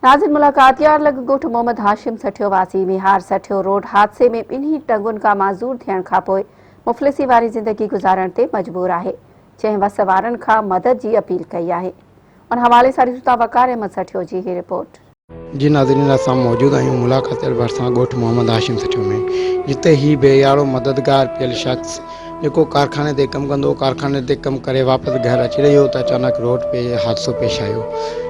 ناظرين ملاقاتيار لڳ ڳوٺ محمد هاشم سٺيو واسي ميهار سٺيو روڊ حادثي ۾ ٻنهي ٽنگن کان معذور ٿيڻ کانپوء مفلسي واري زندگي گذارڻ تي مجبور آهي جنهن وس وارن کان مدد جي اپيل ڪئي آهي ان حوالي سان ڏسون ٿا وقار احمد سٺيو جي هي رپورٽ. جي ناظرين اسان موجود آهيون ملاقاتيار ڀرسان ڳوٺ محمد هاشم سٺيو ۾ جتي هي بي يارو مددگار پيل شخص جيڪو ڪارخاني تي ڪم ڪندو هو، ڪارخاني تي ڪم ڪري واپس گهر اچي رهيو هو ته اچانڪ روڊ پي حادثو پيش آيو،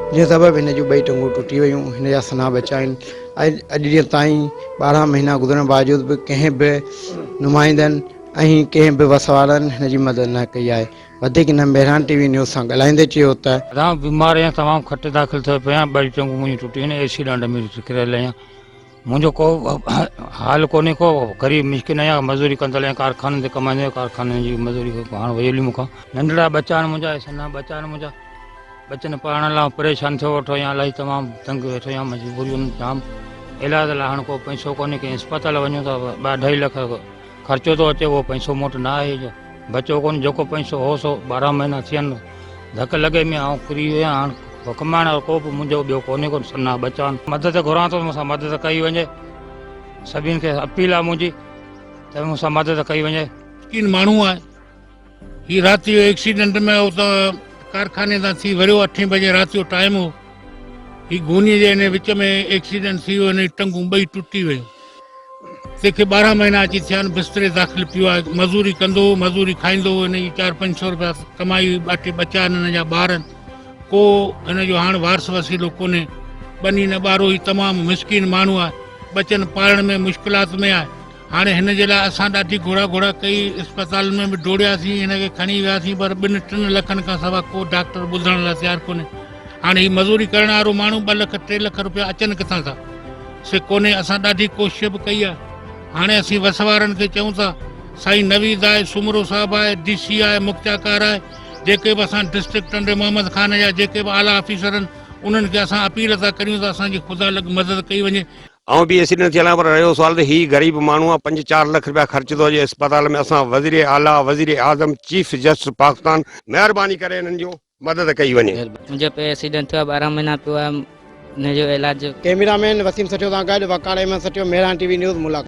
جنهن سبب هن جون ٻئي ٽنگون ٽٽي ويون، هن جا سنها ٻچا آهن ۽ اڄ ڏينهن تائين 12 مهينا گذرڻ باوجود به ڪنهن به نمائندن ۽ ڪنهن به وس وارن هن جي مدد نه ڪئي آهي، وڌيڪ هن مهراڻ ٽي وي نيوز سان ڳالهائيندي چيو ته. آئون بيمار آهيان تمام کٽ داخل ٿيو پيو آهيان، ٻئي ٽنگون منهنجون ٽٽي ويون آهن، اي سي ڏانڊ ۾ ڪريل آهيان. منهنجو ڪو حال ڪونهي ڪو غريب مسڪين آهيان مزوري ڪندڙ آهيان ڪارخانن تي ڪمائيندو آهيان ڪارخانن جي مزوري هاڻ وئي هلي مون کان ننڍڙا ٻچا آهن منهنجا سنها ٻچا آهن منهنجا ٻچن پڙهائڻ لاء پريشان ٿيو ويٺو آهيان الاهي تمام تنگ ويٺو آهيان مجبوريون جام علاج لاء هاڻ ڪو پئسو ڪونهي ڪنهن اسپتال وڃون ته ٻه اڍائي لک خرچو ٿو اچي اهو پئسو مون وٽ نه آهي جو بچو ڪونه جيڪو پئسو هو سو 12 مهينا ٿي ويا آهن ڌڪ لڳي ۾ آئون ڪري ويو آهيان هاڻ ڪمائڻ وارو ڪو به منهنجو ٻيو ڪونهي ڪو سنا ٻچا آهن مدد گهران ٿو مون سان مدد ڪئي وڃي سڀني کي اپيل آهي منهنجي ته مون سان مدد ڪئي وڃي. مسڪين ماڻهو آهي هي رات جو ايڪسيڊنٽ ۾ اتان ڪارخاني تان ٿي وريو اٺين بجي رات جو ٽائيم هو هي گوني جي ان وچ ۾ ايڪسيڊنٽ ٿي ويو هن جون ٽنگون ٻئي ٽٽي ويون تنهن کي 12 مهينا اچي ٿيا آهن، بستري داخل پيو آهي، مزوري ڪندو هو، مزوري کائيندو هو، هن جي چار پنج سئو روپيا ڪمائي هئي، ٻه ٽي ٻچا آهن هن جا ٻار آهن، ڪو هن جو هاڻ وارث وسيلو ڪونهي، ٻني نه ٻارو هي تمام مسڪين ماڻهو آهي، ٻچن پالڻ ۾ مشڪلات ۾ آهي، هاڻي هن جي لاء اسان ڏاڍي گهڙا گهڙا ڪئي، اسپتالن ۾ به ڊوڙياسين، هن کي کڻي وياسين پر ٻن ٽن لکن کان سوا ڪو ڊاڪٽر ٻڌڻ لاء تيار ڪونهي، هاڻي هي مزوري ڪرڻ وارو ماڻهو ٻه لک ٽي لک روپيا اچن ڪٿان ٿا؟ سي ڪونهي اسان ڏاڍي ڪوشش به ڪئي آهي هاڻي اسين وس وارن کي چئون ٿا سائين نويد آهي سومرو صاحب آهي ڊي سي آهي مختياڪار آهي جيڪي به اسان ڊسٽرڪٽ ٽنڊي محمد خان جا جيڪي به اعليٰ آفيسر آهن انهن کي اسان اپيل ٿا ڪريون ته اسان جي خدا لڳ مدد ڪئي وڃي. آئون به ايسيڊنٽ ٿيل آهيان پر رهيو سوال ته هي غريب ماڻهو آهي پنج چار لک رپيا خرچ ٿو اچي اسپتال ۾ اسان وزير اعليٰ وزير اعظم چيف جسٽس پاڪستان مهرباني ڪري انهن جو مدد ڪئي وڃي. منهنجو پيء ايڪسيڊنٽ ٿيو آهي 12 مهينا پيو آهي ان جو علاج. ڪئميرا مين وسيم سٺيو سان گڏ Waqar Ahmed Sathio Mehran T V news ملاقات.